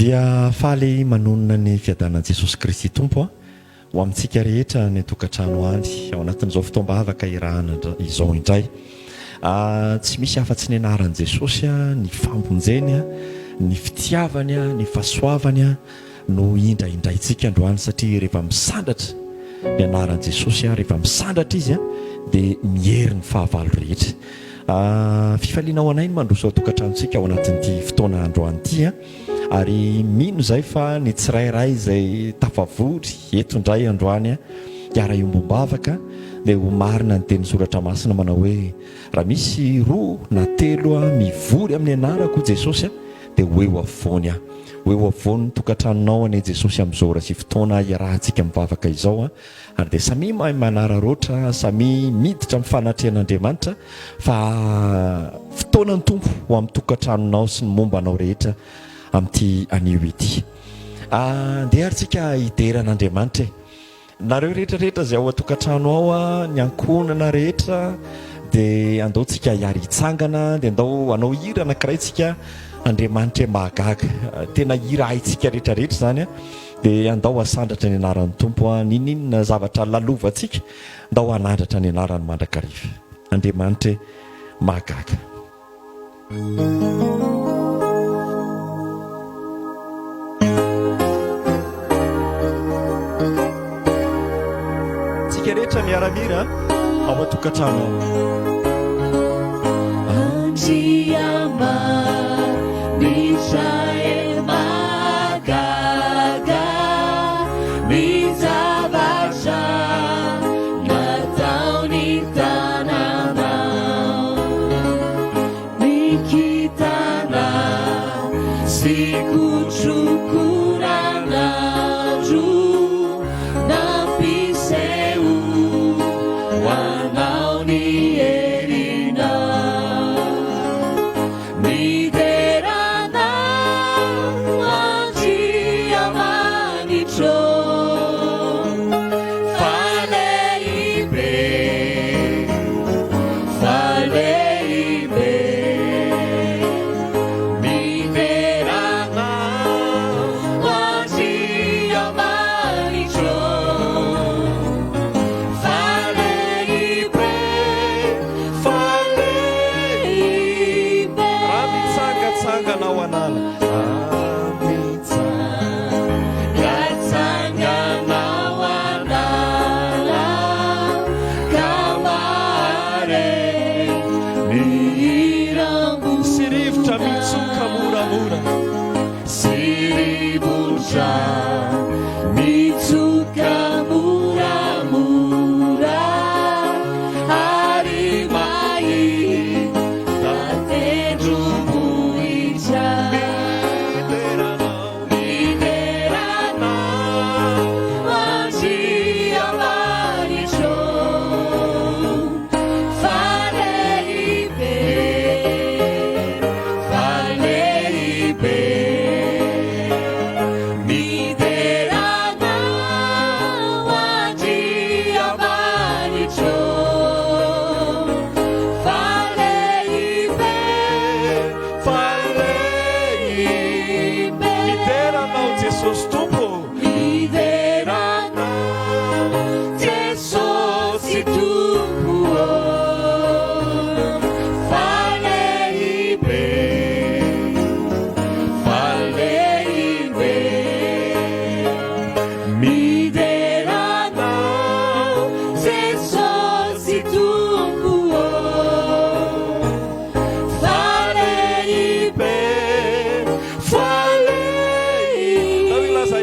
Dia faly manonona ny fiadanan'i Jesosy Kristy Tompo ho amintsika rehetra any an-tokantrano any, ao anatin'izao fotoam-bavaka irahana izao indray. Tsy misy afa-tsy ny anaran'i Jesosy, ny famonjeny, ny fitiavany, ny fahasoavany no hindrahindraintsika androany satria rehefa misandratra ny anaran'i Jesosy, rehefa misandratra Izy dia miery ny fahavalo rehetra. Fifaliana ho anay ny mandroso ao an-tokantranontsika ao anatin'ity fotoana androany ity ary mino izay fa ny tsirairay izay tafavory eto indray androany hiara-hiombom-bavaka dia ho marina ny tenin'ny soratra masina manao hoe raha misy roa na telo mivory amin'ny anarako Jesosy dia ho eo afovoany aho. Ho eo afovoan'ny tokantranonao anie Jesosy amin'izao ora sy fotoana iarahantsika mivavaka izao. Ary dia samia mahay manararaotra, samia miditra amin'ny fanatrehan'Andriamanitra fa fotoanan'ny Tompo ho amin'ny tokantranonao sy ny momba anao rehetra amin'ity anio ity. Andeha ary tsika hidera an'Andriamanitra e. Nareo rehetra rehetra izay ao an-tokantrano ao, ny ankohonana rehetra dia andao tsika hiary hitsangana, dia andao hanao hira anankiray tsika, Andriamanitra e mahagaga. Tena hira haintsika rehetra rehetra izany. Dia andao hasandratra ny anaran'ny Tompo an, n'inon'inona zavatra lalovantsika, ndao hanandratra ny anarany mandrakariva. Andriamanitra e, mahagaga. Tsika rehetra miara-mira ao an-tokantrano ao. Andriamanitra e Mahagaga ny zavatra nataon'ny tananao. Ny kintana sy kotrokoran'andro nampiseho ho anao ny herinao. Midera Anao Andriamanitro fa lehibe, fa lehibe. Midera Anao Andriamanitro fa lehibe. Fa lehibe. Raha mitsangatsangana ao an'ala. Raha Mitsangatsangana ao an'ala ka mahare ny hiram-boninahitra. Sy rivotra mitsoka moramora. Sy rivotra mitsoka moramora ary mahita tendrombohitra. Midera Anao. Midera Anao, Andriamanitro, fa lehibe, fa lehibe. Midera Anao, Andriamanitro, fa lehibe, fa lehibe. Midera Anao, Jesosy Tompo. Midera Anao, Jesosy Tompo ô, fa lehibe, fa lehibe. Midera Anao, Jesosy Tompo ô, fa lehibe, fa lehibe. Ndao hilaza.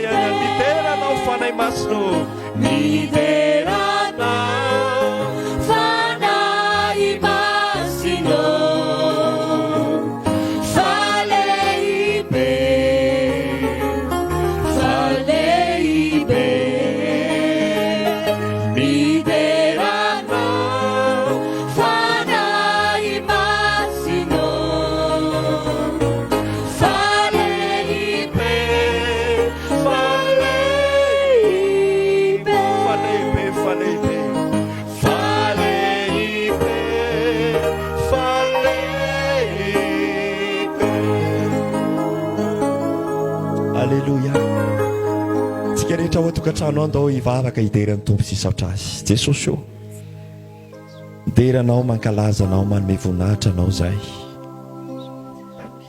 Aleloia. Tsika rehetra ao an-tokantrano andao hivavaka hidera ny Tompo sy hisaotra Azy. Jesosy ô, midera Anao, mankalaza Anao, manome voninahitra Anao izahay.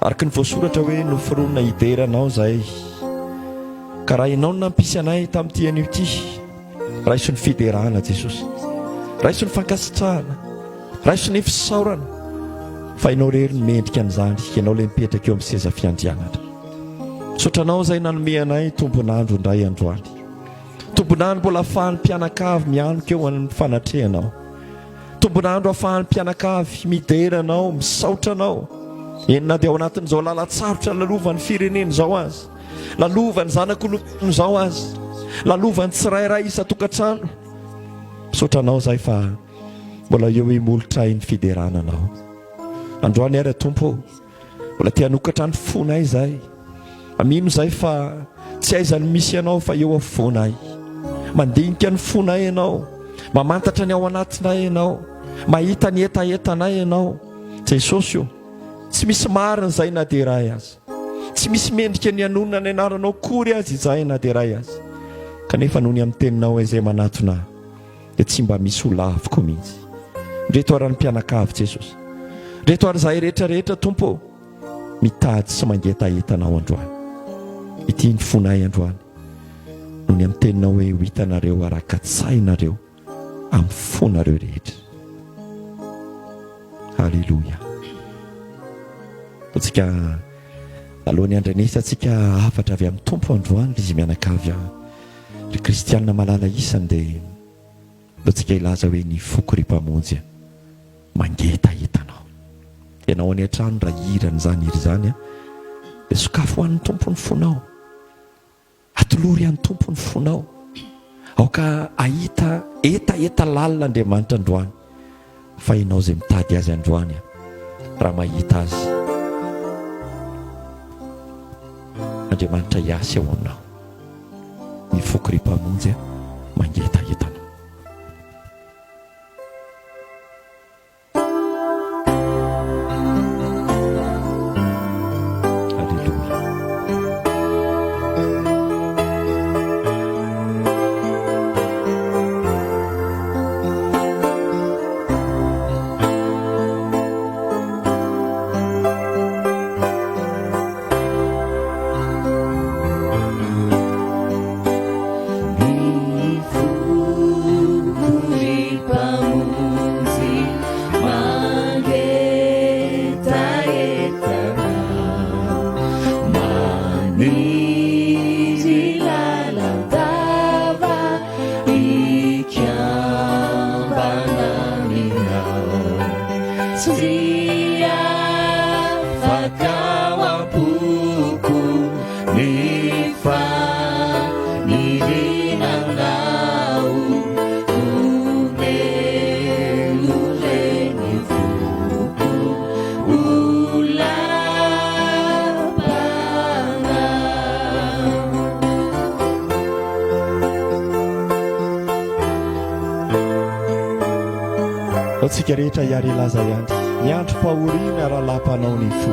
Araka ny voasoratra hoe noforonina hidera Anao izahay. Ka raha Ianao no nampisy anay tamin'ity anio ity, raiso ny fiderana Jesosy. Raiso ny fankasitrahana. Raiso ny fisaorana. Fa Ianao irery no mendrika an'izany. Ianao ilay mipetraka eo amin'ny seza fiandrianana. Misaotra Anao izay nanome anay tombon'andro indray androany. Tombon'andro mbola ahafahan'ny mpianakavy mianoka eo amin'ny fanatrehanao. Tombon'andro ahafahan'ny mpianakavy midera Anao, misaotra Anao. Eny na dia ao anatin'izao lalan-tsarotra lalovan'ny firenena izao aza, lalovan'ny zanak'olombelona izao aza, lalovan'ny tsirairay isan-tokantrano. Misaotra Anao izahay fa mbola eo imolotray ny fiderana Anao. Androany ary Tompo ô, Mbola te hanokatra ny fonay izahay. Mino izahay fa tsy aiza no misy Ianao fa eo afovoanay. Mandinika ny fonay Ianao. Mamantatra ny ao anatinay Ianao. Mahita ny hetahetanay Ianao. Jesosy ô, tsy misy marina izahay na dia iray aza. Tsy misy mendrika ny hanonona ny anaranao akory aza izahay na dia iray aza. Kanefa noho ny amin'ny teninao izay manatona ahy. dia tsy mba misy ho laviko mihitsy. Ndreto ary ny mpianakavy Jesosy. Ndreto ary izahay rehetra rehetra Tompo ô, mitady sy mangetaheta Anao androany. Ity ny fonay androany. Noho ny amin'ny teninao hoe ho hitanareo ary hakatsahinareo amin'ny fonareo rehetra. Alléluia. Ataontsika alohan'ny handrenesantsika hafatra avy amin'ny Tompo androany ry izy mianakavy aho. Ry kristiana malala isany dia ataontsika hilaza hoe ny foko ry Mpamonjy a, mangetaheta Anao. Ianao any an-trano raha hira an'izany hira izany a, dia sokafo ho an'ny Tompo ny fonao. Atolory an'ny Tompo ny fonao. Aoka hahita hetaheta lalina Andriamanitra androany. Fa ianao izay mitady Azy androany a, raha mahita Azy, Andriamanitra hiasa eo aminao. Ny foko ry Mpamonjy a, mangetaheta Anao. Aleloia. Ny foko ry Mpamonjy mangetaheta Anao, maniry lalandava hikambana aminao. Tsy afaka ao am-poko ny faniriana anao, omeo re ny foko ho lapanao. Ao tsika rehetra hiary hilaza ihany. Ny androm-pahoriana rahalahy mpanao ny fo.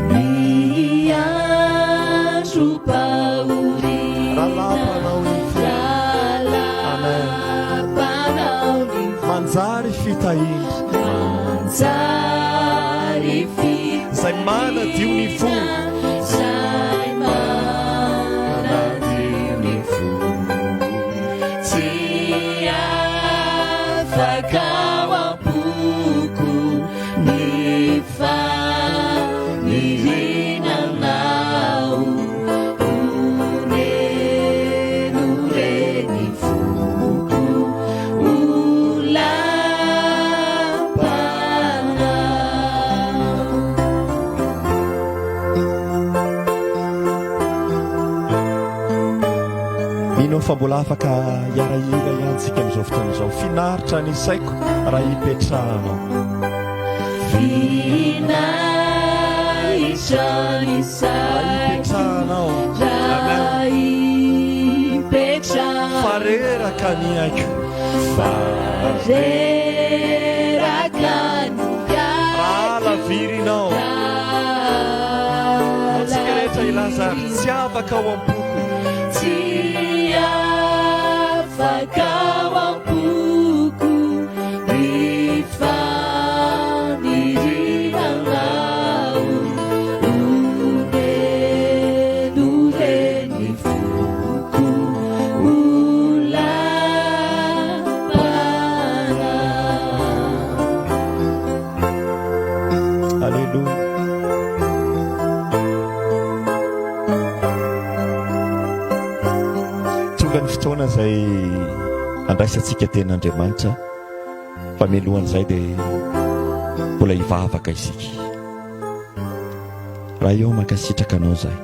Ny androm-pahoriana Rahalahy mpanao ny fo. Amen. Rahalahy mpanao ny fo. Manjary fitahiana. Manjary fitahiana. Izay manadio ny fo. Izay manadio ny fo. Tsy afaka ao am-poko ny faniriana anao. Oneno re ny foko ho lapanao. Mino aho fa mbola afaka hiara-hira ihany tsika amin'izao fotoana izao. Finaritra ny saiko raha hipetrahanao. Finaritra ny Raha saiko hipetrahanao. Amen. raha hipetrahanao. Fa reraka ny aiko. Fa reraka ny Raha aiko. lavirinao. Raha hilaza ary, tsy afaka ao am-poko. Tsy afaka ao am-poko ny faniriana anao. Oneno re ny foko ho lapanao. Aleloia. Tonga ny fotoana izay andraisantsika tenin'Andriamanitra fa mialohan'izay dia mbola hivavaka isika. Ray ô, mankasitraka anao izahay.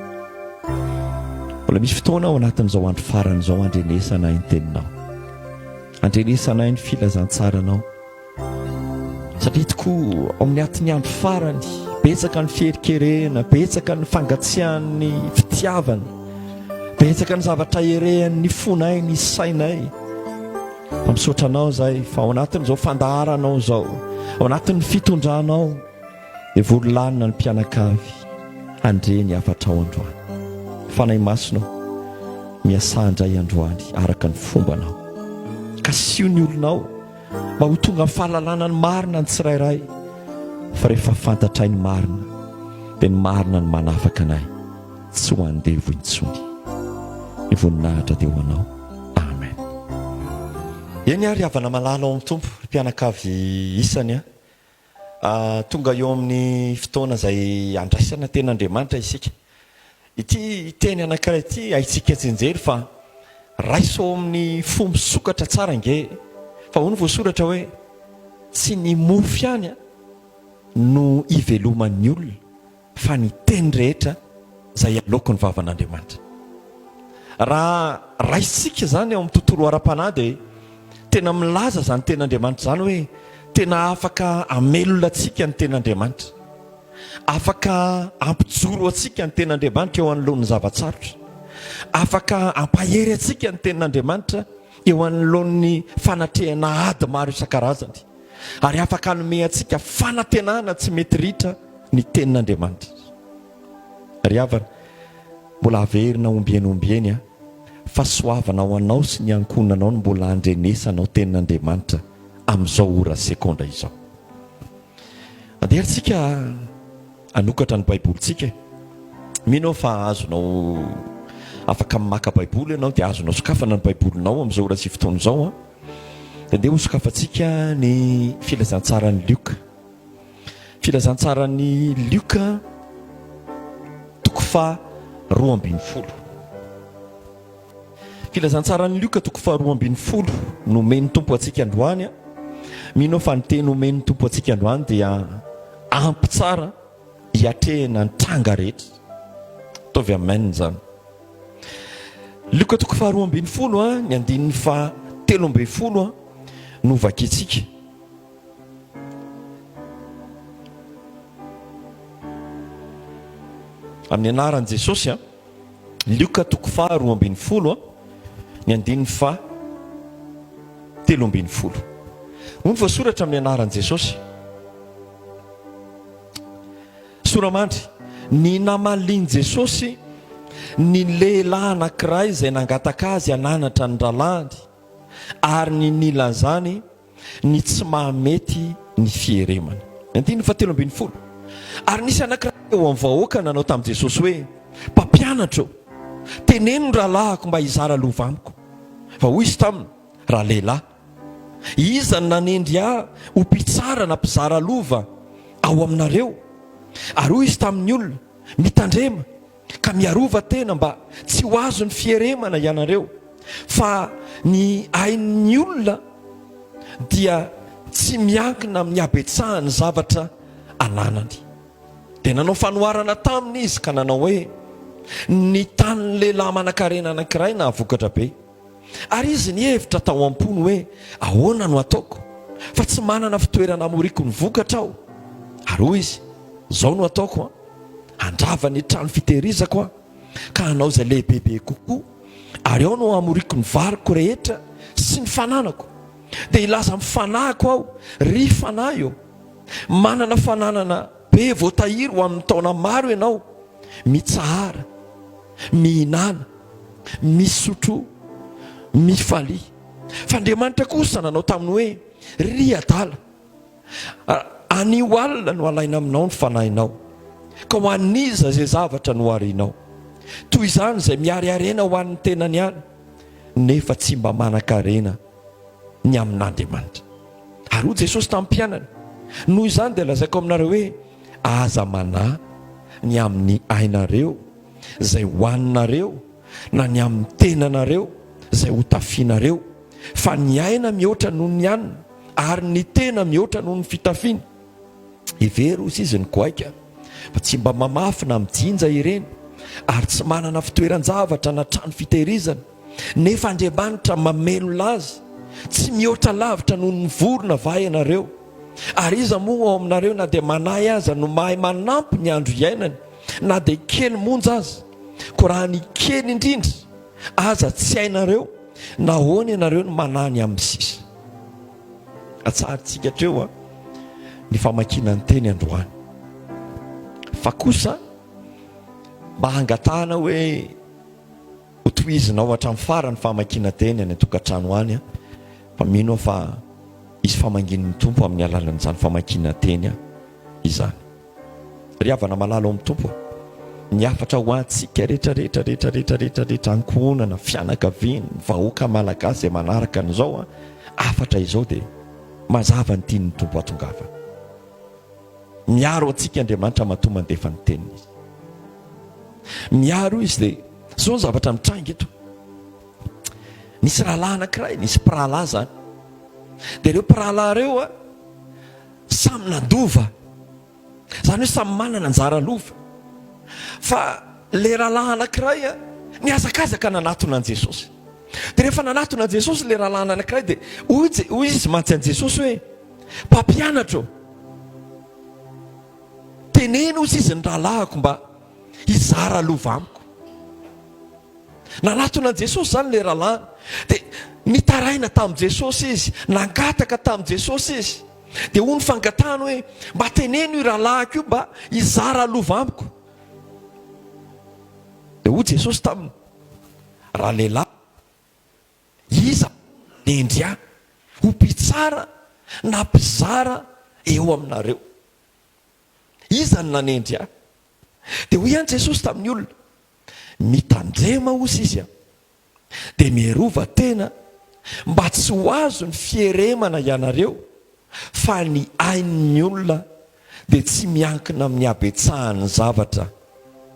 Mbola misy fotoana ao anatin'izao andro farany izao andrenesanay ny teninao. Andrenesanay ny filazantsaranao. Satria tokoa ao amin'ny atin'ny andro farany, betsaka ny fiherikerena, betsaka ny fangatsiahan'ny fitiavana, betsaka ny zavatra erehan'ny fonay, ny sainay. Fa misaotra anao izahay fa ao anatin'izao fandaharanao izao, ao anatin'ny fitondranao, dia vory lanina ny mpianakavy handre ny hafatrao androany. Fanahy Masina ô, miasà indray androany araka ny fombanao. Kasiho ny olonao mba ho tonga amin'ny fahalalana ny marina ny tsirairay, fa rehefa fantatray ny marina, dia ny marina no manafaka anay tsy ho andevo intsony. Ny voninahitra dia ho anao. Amen. Eny ary havana malala ao amin'ny Tompo, ry mpianakavy isany a. Tonga eo amin'ny fotoana izay andraisana tenin'Andriamanitra isika. Ity teny anankiray ity haintsika tsianjery fa raiso ao amin'ny fo misokatra tsara ange fa hoy ny voasoratra hoe tsy ny mofo ihany no iveloman'ny olona fa ny teny rehetra izay aloaky ny vavan'Andriamanitra. Raha raisintsika izany ao amin'ny tontolo ara-panahy dia tena milaza izany tenin'Andriamanitra izany hoe tena afaka hamelona antsika ny tenin'Andriamanitra. Afaka hampijoro antsika ny tenin'Andriamanitra eo anoloan'ny zava-tsarotra. Afaka hampahery antsika ny tenin'Andriamanitra eo anoloan'ny fanatrehana ady maro isan-karazany. Ary afaka hanome antsika fanantenana tsy mety ritra ny tenin'Andriamanitra. Ry havana, mbola averina ombieny ombieny an, fahasoavana ho anao sy ny ankohonanao no mbola andrenesanao tenin'Andriamanitra amin'izao ora sekondra izao. Andeha ary tsika hanokatra ny baibolintsika e. Mino aho fa azonao afaka maka baiboly ianao dia azonao sokafana ny baibolinao amin'izao ora sy fotoana izao an. Dia andeha hosokafantsika ny filazantsaran'i Lioka. Filazantsaran'i Lioka toko faha 12. Filazantsaran'i Lioka toko faha 12 no omen'ny Tompo antsika androany. Mino aho fa ny teny omen'ny Tompo antsika androany dia ampy tsara hiatrehina ny tranga rehetra. Ataovy amen izany. Lioka toko faha 12 ny andininy faha 13 no vakintsika. Amin'ny anaran'i Jesosy a. Lioka toko faha 12 a, ny andininy faha 13. Hoy ny voasoratra amin'ny anaran'i Jesosy. Soramandry, ny namalian'i Jesosy ny lehilahy anankiray izay nangataka azy hananatra ny rahalahiny ary ny nilazany ny tsy mahamety ny fieremana. Andininy fahatelo ambin'ny folo. Ary nisy anankiray teo amin'ny vahoaka nanao tamin'i Jesosy hoe, Mpampianatra ô, teneno ny rahalahiko mba hizara lova amiko. Fa hoy Izy taminy, Ralehilahy, iza no nanendry Ahy ho mpitsara na mpizara lova ao aminareo? Ary hoy Izy tamin'ny olona, Mitandrema, ka miarova tena mba tsy ho azon'ny fieremana ianareo, fa ny ain'ny olona dia tsy miankina amin'ny habetsahan'ny zavatra ananany. Dia nanao fanoharana taminy izy ka nanao hoe, Ny tanin'ny lehilahy manankarena anankiray nahavokatra be. Ary izy nihevitra tao am-pony hoe, Ahoana no hataoko, fa tsy manana fitoerana hamoriako ny vokatra aho? Ary hoy izy, Izao no hataoko an, handrava ny trano fitehirizako aho, ka hanao izay lehibebe kokoa, ary ao no hamoriako ny variko rehetra sy ny fananako. Dia hilaza amin'ny fanahiko aho, Ry fanahy ô, manana fananana be voatahiry ho amin'ny taona maro ianao, mitsahara. Mihinàna, misotroa, mifalia. Fa Andriamanitra kosa nanao taminy hoe, Ry adala, anio alina no halaina aminao ny fanahinao, ka ho an'iza izay zavatra noharinao? Toy izany izay mihary harena ho an'ny tenany ihany, nefa tsy mba manan-karena ny amin'Andriamanitra. Ary hoy Jesosy tamin'ny mpianany, Noho izany dia lazaiko aminareo hoe, Aza manahy ny amin'ny ainareo, izay hohaninareo, na ny amin'ny tenanareo, izay hotafianareo. Fa ny aina mihoatra noho ny hanina, ary ny tena mihoatra noho ny fitafiana. Hevero, hoy izy, ny goaika, fa tsy mba mamafy na mijinja ireny, ary tsy manana fitoeran-javatra na trano fitehirizana, nefa Andriamanitra mamelona azy. Tsy mihoatra lavitra noho ny vorona va ianareo? Ary iza moa ao aminareo na dia manahy aza no mahay manampy ny andro iainany, na dia kely monja aza? Koa raha ny kely indrindra aza tsy hainareo, nahoana ianareo no manahy ny amin'ny sisa? Atsaharintsika hatreo ny famakiana ny teny androany. Fa kosa mba hangatahana hoe ho tohizinao hatramin'ny farany famakiana teny any an-tokantrano any, fa mino aho fa hisy famangian'ny Tompo amin'ny alalan'izany famakiana teny izany. Ry havana malala ao amin'ny Tompo, ny hafatra ho antsika rehetra rehetra rehetra rehetra rehetra rehetra ankohonana, fianakaviana, vahoaka malagasy izay manaraka an'izao hafatra izao dia mazava ny tian'ny Tompo hatongavana. Miaro antsika Andriamanitra matoa mandefa ny teniny Izy. Miaro Izy dia izao ny zavatra mitranga eto. Nisy rahalahy anankiray, nisy mpirahalahy izany. Dia ireo mpirahalahy ireo a, samy nandova. Izany hoe samy manana anjara lova. Fa ilay rahalahy anankiray a, nihazakazaka nanatona an'i Jesosy. Dia rehefa nanatona an'i Jesosy ilay rahalahy anankiray dia hoy hoy izy mantsy an'i Jesosy hoe, Mpampianatra ô, teneno hozy izy ny rahalahiko mba hizara lova amiko. Nanatona an'i Jesosy izany ilay rahalahiny. Dia nitaraina tamin'i Jesosy izy, nangataka tamin'i Jesosy izy. Dia hoy ny fangatahany hoe, mba teneno io rahalahiko io mba hizara lova amiko. Dia hoy Jesosy taminy, Ralehilahy, iza moa no nanendry ahy ho mpitsara na mpizara eo aminareo? Iza no nanendry ahy? Dia hoy ihany Jesosy tamin'ny olona, Mitandrema osa izy an! Dia miarova tena mba tsy ho azon'ny fieremana ianareo, fa ny ain'ny olona dia tsy miankina amin'ny habetsahan'ny zavatra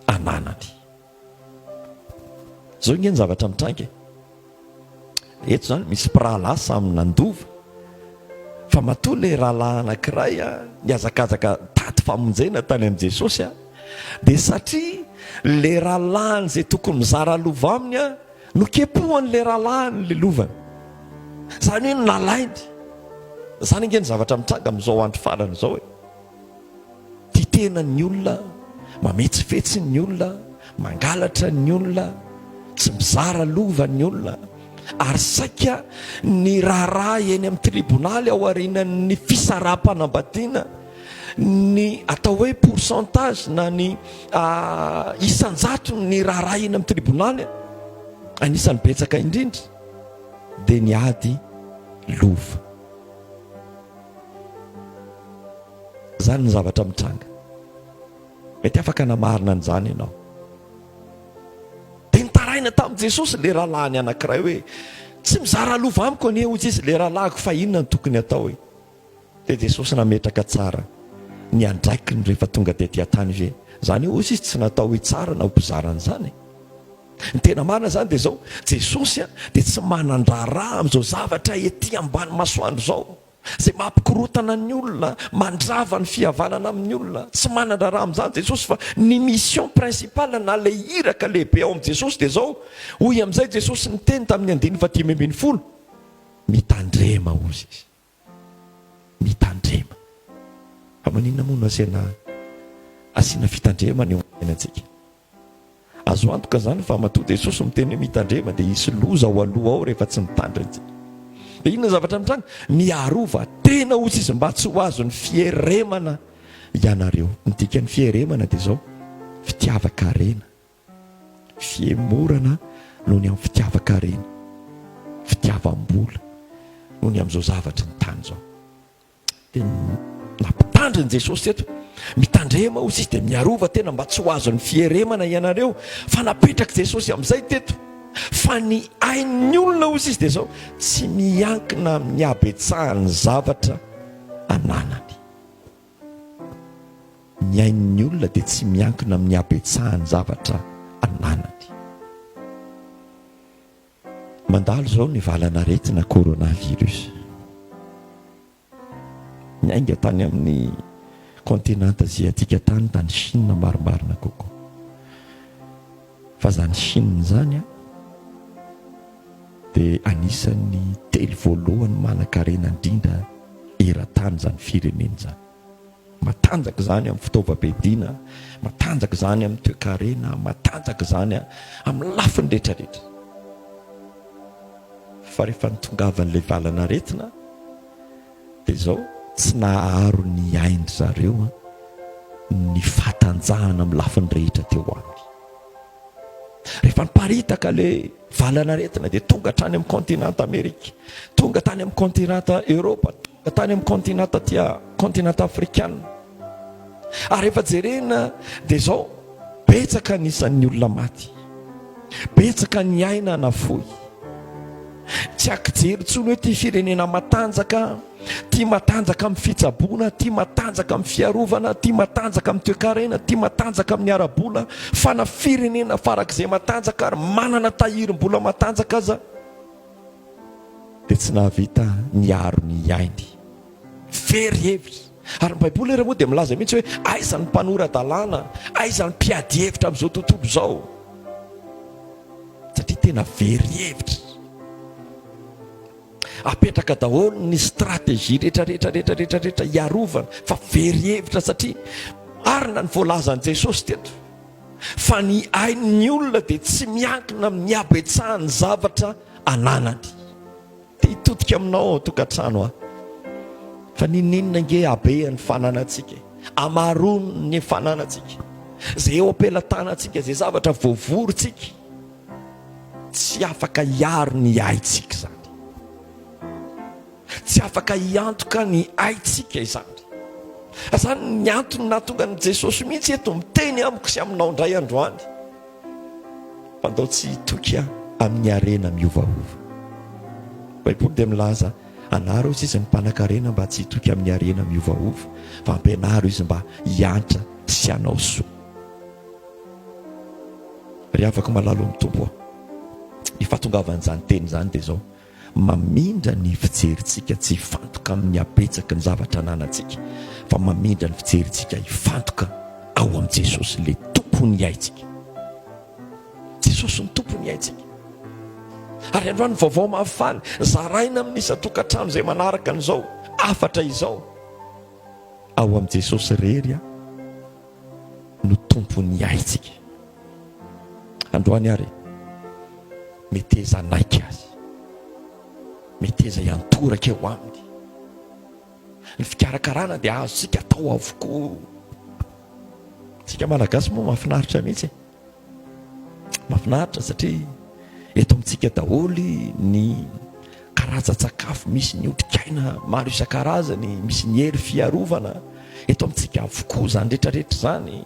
ananany. Izao ange ny zavatra mitranga e! Eto izany misy mpirahalahy samy nandova, fa matoa ilay rahalahy anankiray nihazakazaka nitady famonjena tany amin'i Jesosy dia satria ilay rahalahiny izay tokony mizara lova aminy nokepohan'ilay rahalahiny ilay lovany. Izany hoe nalainy. Izany ange ny zavatra mitranga amin'izao andro farany izao e. Tia tena ny olona, mametsifetsy ny olona, mangalatra ny olona, tsy mizara lova ny olona, ary saika ny raharaha eny amin'ny tribonaly ao aorianan'ny fisaraham-panambadiana, ny atao hoe pourcentage na ny isan-jatony ny raharaha eny amin'ny tribonaly, anisan'ny betsaka indrindra dia ny ady lova. Izany ny zavatra mitranga. Mety afaka hanamarina an'izany ianao. Dia nitaraina tamin'i Jesosy ilay rahalahiny anankiray hoe, Tsy mizara lova amiko anie, hoy izy, ilay rahalahiko, fa inona no tokony hatao e? Dia Jesosy nametraka tsara ny andraikiny rehefa tonga tety an-tany hoe, Izany hoy izy, tsy natao hitsara na ho mpizara an'izany e. Ny tena marina izany dia izao, Jesosy dia tsy manan-draharaha amin'izao zavatra ety ambany masoandro izao. Izay mampikorontana ny olona, mandrava ny fihavanana amin'ny olona. Tsy manan-draharaha amin'izany Jesosy fa ny mission principale na ilay iraka lehibe ao amin'i Jesosy dia izao, hoy amin'izay Jesosy niteny tamin'ny andininy fahadimy ambinifolo, Mitandrema hozy izy. Mitandrema. Fa maninona moa no asiana asiana fitandremana eo amin'ny fiainantsika? Azo antoka izany fa matoa Jesosy miteny hoe mitandrema dia hisy loza ao aloha ao rehefa tsy mitandrina isika. Dia inona ny zavatra mitranga? Miarova tena hozy izy mba tsy ho azon'ny fieremana ianareo. Ny dikan'ny fieremana dia izao, fitiavan-karena. Fihemorana noho ny amin'ny fitiavan-karena, fitiavam-bola, noho ny amin'izao zavatry ny tany izao. Dia nampitandriny Jesosy teto, mitandrema hozy izy dia miarova tena mba tsy ho azon'ny fieremana ianareo, fa napetrak'i Jesosy amin'izay teto fa ny ain'ny olona hozy izy dia izao, tsy miankina amin'ny habetsahan'ny zavatra ananany. Ny ain'ny olona dia tsy miankina amin'ny habetsahan'ny zavatra ananany. Mandalo izao ny valan'aretina coronavirus. Niainga tany amin'ny kontinanta aziatika tany, tany Chine marimarina kokoa. Fa izany Chine izany dia anisan'ny telo voalohany manan-karena indrindra eran-tany izany firenena izany. Matanjaka izany amin'ny fitaovam-piadiana, matanjaka izany amin'ny toekarena, matanjaka izany amin'ny lafiny rehetra rehetra. Fa rehefa nitongavan'ilay valan'aretina dia izao, tsy naharo ny ain-dry zareo ny fahatanjahana amin'ny lafiny rehetra teo aminy. Rehefa niparitaka ilay valan'aretina dia tonga hatrany amin'ny kontinanta Amerika, tonga tany amin'ny kontinanta Eoropa, tonga tany amin'ny kontinanta aty kontinanta afrikana. Ary rehefa jerena dia izao, betsaka ny isan'ny olona maty, betsaka ny aina nafoy. Tsy ankijery intsony hoe ity firenena matanjaka, ity matanjaka amin'ny fitsaboana, ity matanjaka amin'ny fiarovana, ity matanjaka amin'ny toekarena, ity matanjaka amin'ny ara-bola, fa na firenena farak'izay matanjaka ary manana tahirim-bola matanjaka aza dia tsy nahavita niaro ny ainy. Very hevitra. Ary ny Baiboly ary moa dia milaza mihitsy hoe aiza ny mpanora-dalàna, aiza ny mpiady hevitra amin'izao tontolo izao. Satria tena very hevitra. Apetraka daholo ny stratégie rehetra rehetra rehetra rehetra rehetra hiarovana fa very hevitra satria marina ny voalazan'i Jesosy teto fa ny ain'ny olona dia tsy miankina amin'ny habetsahan'ny zavatra ananany. Te hitodika aminao ao an-tokantrano aho. Fa n'inon'inona ange habeha ny fananantsika e. Hamaroany ny fananantsika. Izay eo am-pelatanantsika, izay zavatra voavorintsika. Tsy afaka hiaro ny aintsika izany. Tsy afaka hiantoka ny aintsika izany. Izany ny antony nahatonga an'i Jesosy mihitsy eto miteny amiko sy aminao indray androany. Fa ndao tsy hitoky amin'ny harena miovaova. Ny Baiboly dia milaza, Anaro hozy izy ny mpanankarena mba tsy hitoky amin'ny harena miovaova, fa ampianaro izy mba hiantra sy hanao soa. Ry havako malala ao amin'ny Tompo a, ny fahatongavan'izany teny izany dia izao, Mamindra ny fijerintsika tsy hifantoka amin'ny habetsaky ny zavatra ananantsika, fa mamindra ny fijerintsika hifantoka ao amin'i Jesosy, ilay Tompon'ny aintsika. Jesosy no Tompon'ny aintsika. Ary androany vaovao mahafaly, zaraina amin'ny isan-tokantrano izay manaraka an'izao hafatra izao. Ao amin'i Jesosy irery no Tompon'ny aintsika. Androany ary meteza hanaiky Azy. Meteza hiantoraka eo Aminy. Ny fikarakarana dia azontsika atao avokoa. Tsika Malagasy moa mahafinaritra mihitsy e. Mahafinaritra satria eto amintsika daholo ny karazan-tsakafo, misy ny otrikaina maro isan-karazany, misy ny hery fiarovana. Eto amintsika avokoa izany rehetrarehetra izany.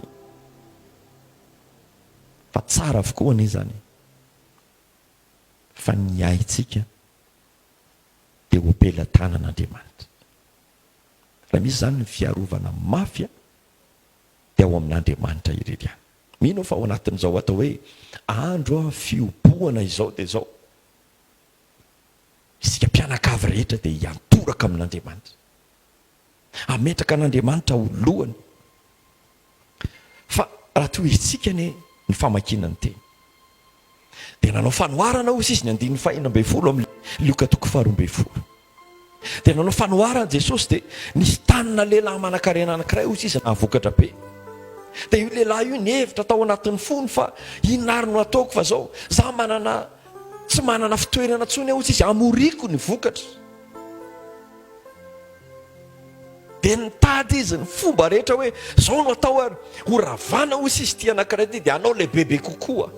Fa tsara avokoa anie izany e. Fa ny aintsika dia ho am-pelatanan'Andriamanitra. Raha misy izany ny fiarovana mafy dia ao amin'Andriamanitra irery ihany. Mino aho fa ao anatin'izao atao hoe andro fihobohana izao dia izao, isika mpianakavy rehetra dia hiantoraka amin'Andriamanitra. Hametraka an'Andriamanitra ho lohany. Fa raha tohizintsika anie ny famakiana ny teny, dia nanao fanoharana hozy izy ny andininy fahenina ambin'ny folo amin'ny Lioka toko faharoa ambin'ny folo. Dia nanao fanoharana Jesosy dia nisy tanina lehilahy manankarena anankiray hozy izy nahavokatra be. Dia io lehilahy io nihevitra tao anatin'ny fony fa inona ary no ataoko fa zao za manana tsy manana fitoerana intsony aho hozy izy hamoriko ny vokatra. Dia nitady izy ny fomba rehetra hoe zao no atao ary ho ravana hoy sisa ity anankiray ity dia hanao lehibebe kokoa.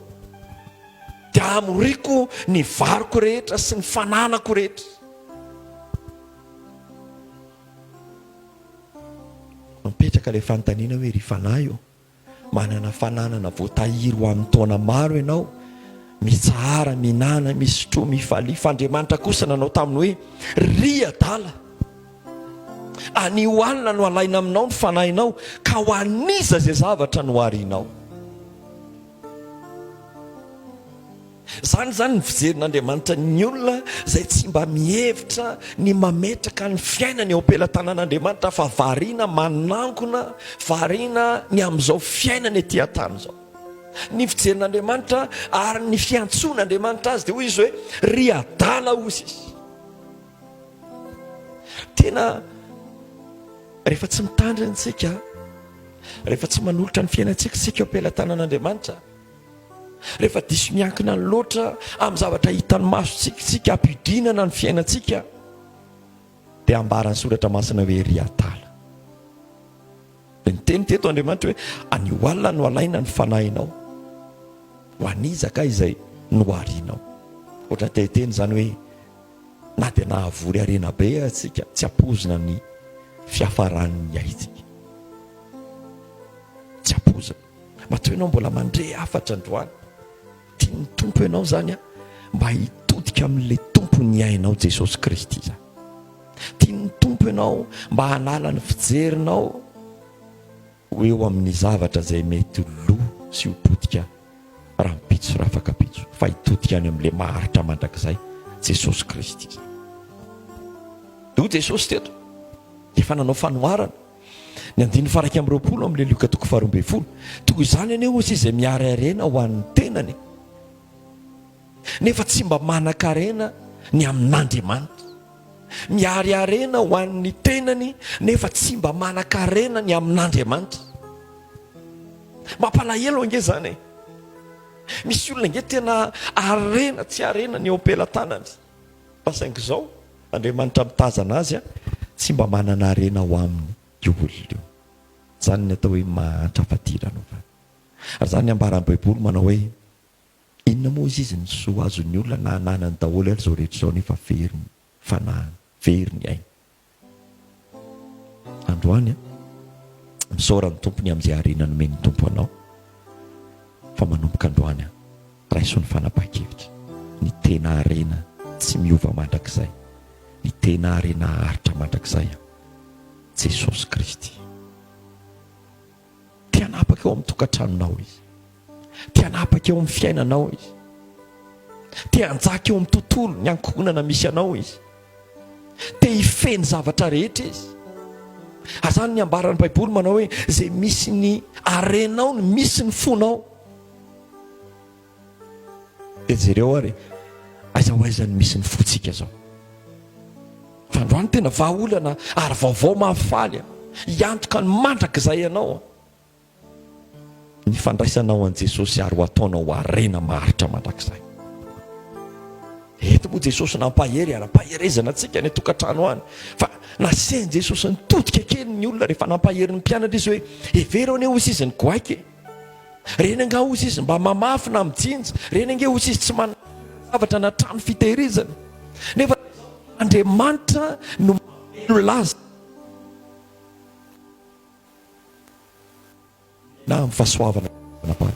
Dia hamoriko ny variko rehetra sy ny fananako rehetra. Mipetraka ilay fanontaniana hoe, Ry fanahy ô, manana fananana voatahiry ho amin'ny taona maro ianao, mitsahara, mihinàna, misotroa, mifalia. Fa Andriamanitra kosa nanao taminy hoe, Ry adala! Anio alina no halaina aminao ny fanahinao, ka ho an'iza izay zavatra noharinao? Izany izany ny fijerin'Andriamanitra ny olona izay tsy mba mihevitra ny mametraka ny fiainany eo am-pelatanan'Andriamanitra fa variana manangona, variana ny amin'izao fiainana ety an-tany izao. Ny fijerin'Andriamanitra ary ny fiantsoan'Andriamanitra azy dia hoy izy hoe, ry adala hozy izy. Tena rehefa tsy mitandrina isika, rehefa tsy manolotra ny fiainantsika isika eo am-pelatanan'Andriamanitra, Rehefa diso miankina loatra amin'ny zavatra hitan'ny masontsika isika hampidinana ny fiainantsika dia ambaran'ny soratra masina hoe ry adala. Dia niteny teto Andriamanitra hoe anio alina no alaina ny fanahinao. Ho an'iza kay izay noharinao? Ohatra te hiteny izany hoe na dia nahavory harena be atsika tsy ampoizina ny fiafaran'ny aintsika. Tsy ampoizina. Matoa ianao mbola mandre hafatra androany, tian'ny Tompo ianao izany a, mba hitodika amin'ilay Tompo ny ainao Jesosy Kristy izany. Tian'ny Tompo ianao mba hanala ny fijerinao ho eo amin'ny zavatra izay mety ho lo sy ho potika rahampitso sy rafakapitso, fa hitodika any amin'ilay maharitra mandrakizay Jesosy Kristy izany. Hoy Jesosy teto, efa nanao fanoharana. Ny andininy faha 21 amin'ilay Lioka toko faha 12. Toy izany anie hozy izay mihary harena ho an'ny tenany, nefa tsy mba manan-karena ny amin'Andriamanitra. Mihary harena ho an'ny tenany, nefa tsy mba manan-karena ny amin'Andriamanitra. Mampalahelo ange izany e! Misy olona ange tena harena tsy harena ny eo am-pelatanany. Fa saingy izao, Andriamanitra mitazana azy, tsy mba manana harena ao aminy io olona io. Izany ny atao hoe mahantra fadiranovana. Ary izany ny ambaran'ny Baiboly manao hoe, Inona moa hozy izy ny soa azon'ny olona na ananany daholo ary izao rehetra izao nefa very ny fanahiny, very ny ainy. Androany an, misaora ny Tompo ny amin'izay harena nomen'ny Tompo anao, fa manomboka androany an, raiso ny fanapahan-kevitra, ny tena harena tsy miova mandrakizay, ny tena harena haharitra mandrakizay an, Jesosy Kristy. Te hanapaka eo amin'ny tokantranonao Izy. Te hanapaka eo amin'ny fiainanao Izy. Te hanjaka eo amin'ny tontolo, ny ankohonana misy anao Izy. Te hifehy ny zavatra rehetra Izy. Ary izany ny ambaran'ny Baiboly manao hoe izay misy ny harenao no misy ny fonao. Dia jereo ary aiza ho aiza no misy ny fontsika izao. Fa androany tena vahaolana ary vaovao mahafaly hiantoka ny mandrakizay anao ny fandraisanao an'i Jesosy ary ho ataonao harena maharitra mandrakizay. Eto moa Jesosy nampahery ary ampaherezana antsika any an-tokantrano any. Fa nasen'i Jesosy nitodika kely ny olona rehefa nampahery ny mpianatra izy hoe hevero anie hozy izy ny goaika e. Reny angaha hozy izy mba mamafy na mijinja. Reny ange hozy izy tsy manana zavatra na trano fitehirizana. Nefa Andriamanitra no mamelona azy. Na amin'ny fahasoavana anapahana.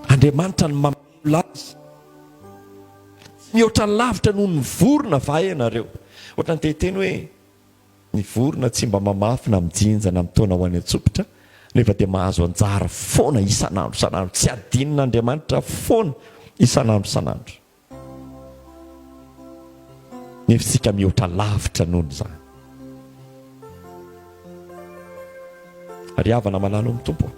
Andriamanitra no mamelona azy. Tsy mihoatra lavitra noho ny vorona va ianareo? Ohatran'ny te hiteny hoe Ny vorona tsy mba mamafy na mijinja na mitaona ho any an-tsopitra, nefa dia mahazo anjara foana isan'andro isan'andro. Tsy adinon'Andriamanitra foana isan'andro isan'andro. Nefa isika mihoatra lavitra noho izany. Ry havana malala ao amin'ny Tompo,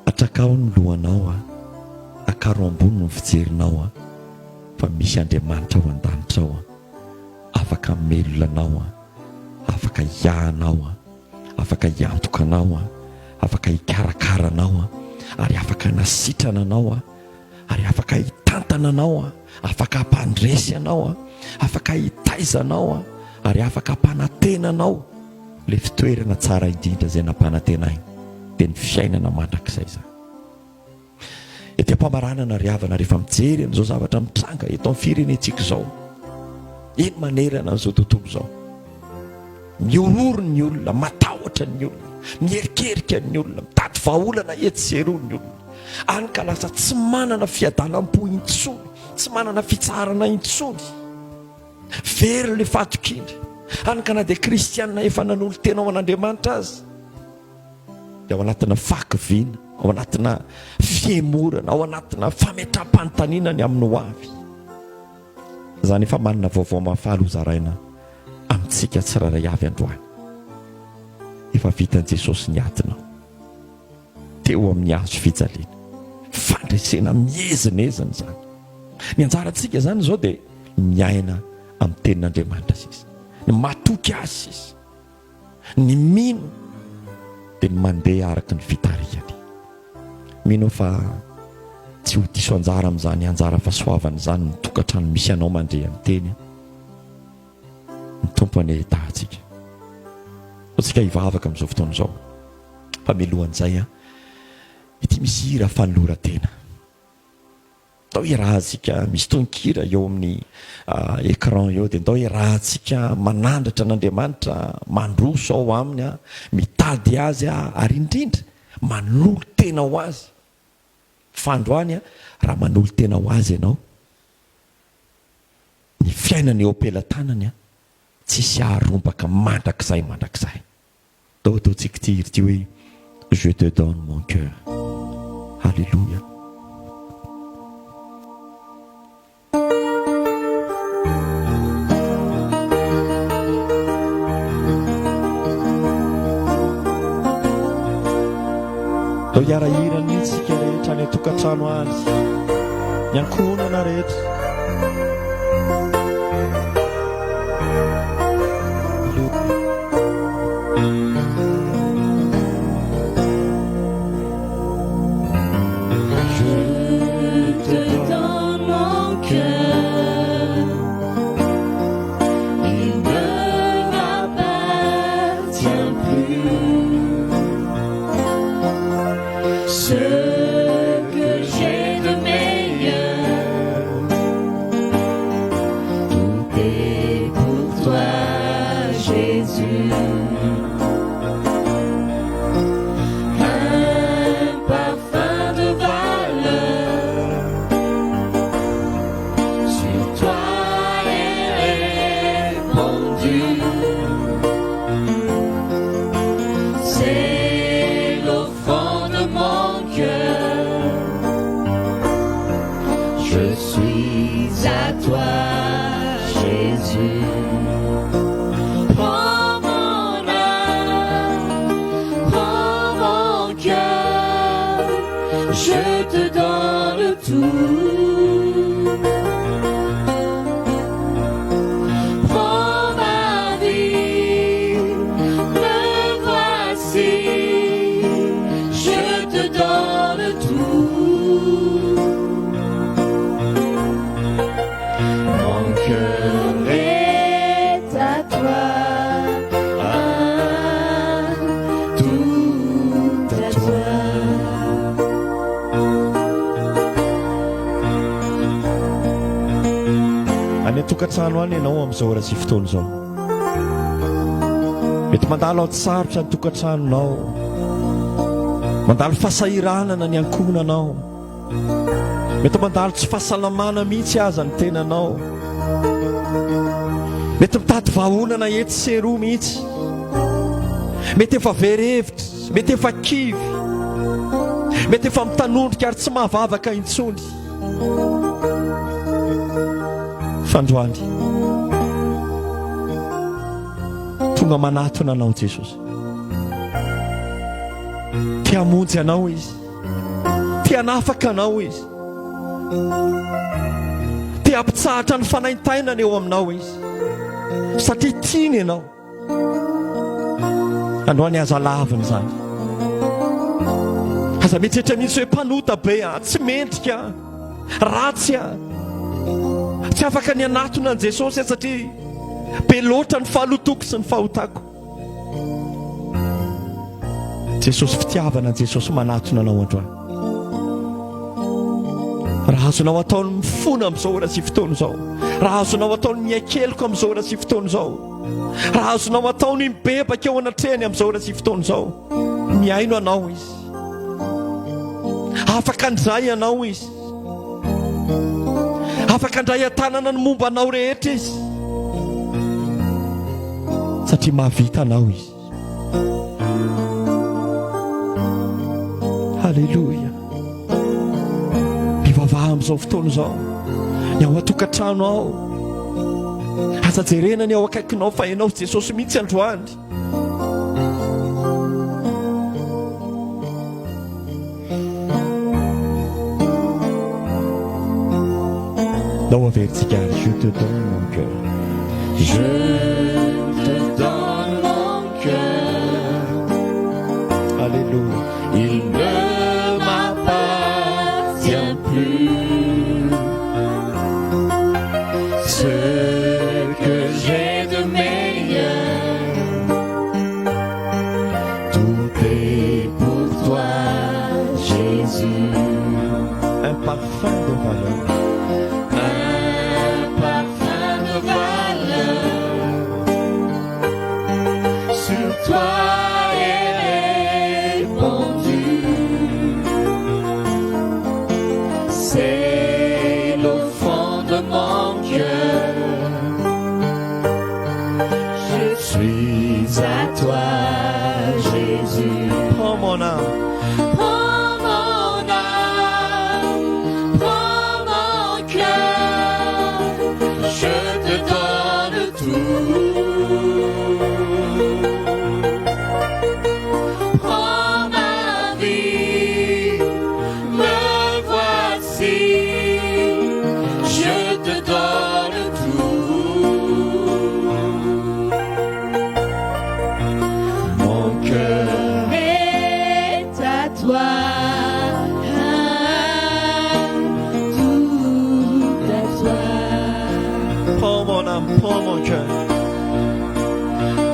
Atrakao ny lohanao a, akaro ambony ny fijerinao a, fa misy Andriamanitra ao an-danitra ao a, afaka hamelona anao a, afaka hiahy anao a, afaka hiantoka anao a, afaka hikarakara anao a, ary afaka hanasitrana anao a, ary afaka hitantana anao a, afaka hampandresy anao a, afaka hitaiza anao a, ary afaka hampanantena anao ilay fitoerana tsara indrindra izay nampanantenainy dia ny fiainana mandrakizay izany. Ety am-pamaranana ry havana rehefa mijery an'izao zavatra mitranga eto amin'ny firenentsika izao, eny manerana an'izao tontolo izao. Mihorohoro ny olona, matahotra ny olona, miherikerika ny olona, mitady vahaolana etsy sy eroa ny olona. Any ka lasa tsy manana fiadanam-po intsony, tsy manana fitsaharana intsony. Very ilay fahatokiana. Any ka na dia kristiana efa nanolo-tena ho an'Andriamanitra aza, dia ao anatina fahakiviana, ao anatina fihemorana, ao anatina fametraham-panontaniana ny amin'ny hoavy. Izany efa manana vaovao mahafaly hozaraina amintsika tsirairay avy androany. Efa vitan'i Jesosy ny adinao teo amin'ny hazo fijaliana. Fandresena miezinezina izany. Ny anjarantsika izany izao dia miaina amin'ny tenin'Andriamanitra sisa. Ny matoky azy sisa. Ny mino dia ny mandeha araka ny fitarihany. Mino aho fa tsy ho diso anjara amin'izany anjara fahasoavana izany ny tokantrano misy anao mandre ny teny. Ny Tompo anie hitaha antsika. Antsika hivavaka amin'izao fotoana izao. Fa mialohan'izay, ity misy hira fanoloran-tena. Ndao iarahantsika, misy tononkira eo amin'ny écran eo dia ndao iarahantsika manandratra an'Andriamanitra, mandroso ao Aminy, mitady Azy ary indrindra manolo-tena ho Azy. Fa androany raha manolo-tena ho Azy ianao, ny fiainana eo am-pelatanany tsisy haharombaka mandrakizay mandrakizay. Ndao ataontsika ity hira ity hoe Je te donne mon cœur. Alléluia. Ndao hiara-hira mihitsy isika rehetra any an-tokantrano any, ny ankohonana rehetra. Je te donne mon cœur, il ne m'appartient plus. Ce que j'ai de meilleur, tout est pour toi, Jésus. Un parfum de valeur sur toi est répandu. C'est l'offrande de mon cœur. Je suis à toi, Jésus. Prends mon âme, prends mon cœur, je te donne tout. Prends ma vie, me voici, je te donne tout. Mon cœur est à toi, ah, tout à toi. Any an-tokantrano any ianao amin'izao ora sy fotoana izao. Mety mandalo ady sarotra ny tokantranonao. Mandalo fahasahiranana ny ankohonanao. Mety mandalo tsy fahasalamana mihitsy aza ny tenanao. Mety mitady vahaolana etsy sy eroa mihitsy. Mety efa very hevitra, mety efa kivy. Mety efa mitanondrika ary tsy mahavavaka intsony. Fandroany. Tonga manatona anao Jesosy. Te hamonjy anao Izy. Te hanafaka anao Izy. Te hampitsahatra ny fanaintainana eo aminao Izy. Satria tiany ianao. Androany aza lavina izany. Aza mieritreritra mihitsy hoe mpanota be aho, tsy mendrika aho, ratsy aho. Tsy afaka ny hanatona an'i Jesosy aho satria be loatra ny fahalotoko sy ny fahotako. Jesosy fitiavana, Jesosy manatona anao androany. Raha azonao atao ny mifona amin'izao ora sy fotoana izao, raha azonao atao ny miaiky heloka amin'izao ora sy fotoana izao, raha azonao atao ny mibebaka eo anatrehany amin'izao ora sy fotoana izao, mihaino anao Izy. Afaka handray anao Izy. Afaka handray an-tanana ny momba anao rehetra Izy. Satria mahavita anao Izy. Haleloia. Mivavaha amin'izao fotoana izao. Ny ao an-tokantrano ao. Aza jerena ny ao akaikinao fa ianao Jesosy mihitsy androany. Ndao averintsika ary je te donne mon cœur. Je te donne mon cœur. Alléluia. Il ne m'appartient plus. Ce que j'ai de meilleur, tout est pour toi, Jésus. Un parfum de valeur. Un parfum de valeur sur toi est répandu. C'est l'offrande de mon cœur. Je suis à toi, Jésus. Prends mon âme. Prends mon âme, prends mon cœur, je te donne tout. Prends ma vie, me voici, je te donne tout. Mon cœur est à toi, tout à toi. Prends mon âme, prends mon cœur.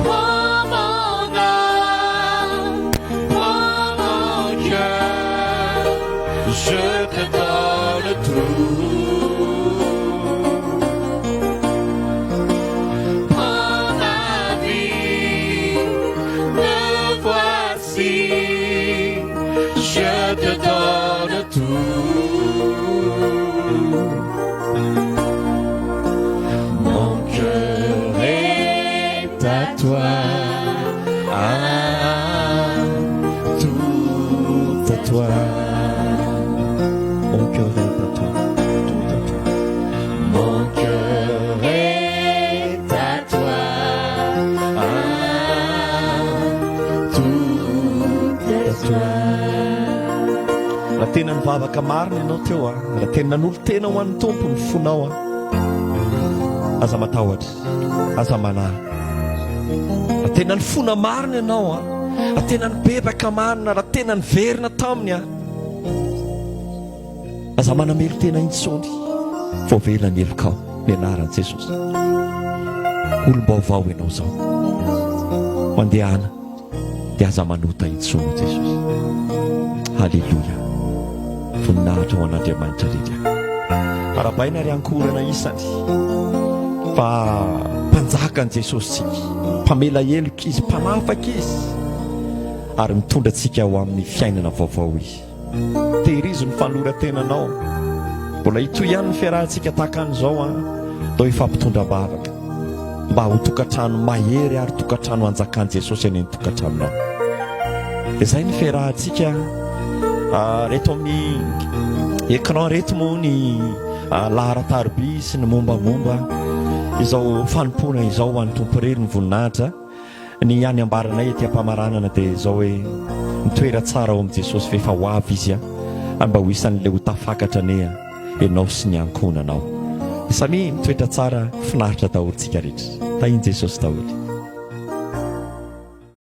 Prends mon âme, prends mon cœur, je te donne tout. Prends ma vie, me voici, je te donne tout. Mon cœur est à toi, Ah, tout à toi. Mon cœur est à toi, tout à toi. Mon cœur est à toi, ah, tout à toi. Raha tena nivavaka marina ianao teo a, raha tena nanolo-tena ho an'ny Tompo ny fonao a, aza matahotra, aza manahy. Raha tena nifona marina ianao a, raha tena nibebaka marina, raha tena niverina taminy a, aza manamelo-tena intsony, voavela ny helokao ny anaran'i Jesosy. Olom-baovao ianao izao. Mandehana dia aza manota intsony Jesosy. Haleloia. Voninahitra ho an'Andriamanitra rehetra. Arahabaina ry ankohonana isany fa mpanjaka an'i Jesosy tsika, mpamela heloka izy, mpanafaka izy ary mitondra antsika ho amin'ny fiainana vaovao izy. Tehirizo ny fanoloran-tenanao. Mbola hitohy ihany ny fiarahantsika tahaka an'izao an. Ndao hifampitondra-bavaka mba ho tokantrano mahery ary tokantrano hanjakan'i Jesosy eny an-tokantranonao. Dia izay ny fiarahantsika reto amin'ny écran reto moa ny laharan-tariby sy ny mombamomba izao fanompoana izao ho an'ny Tompo irery ny voninahitra. Ny hany ambaranay ety am-pamaranana dia izao hoe, mitoera tsara ao amin'i Jesosy fa efa ho avy Izy ary mba ho isan'ilay ho tafakatra anie ianao sy ny ankohonanao. Samia mitoetra tsara, finaritra daholo tsika rehetra. Tahin'i Jesosy daholo.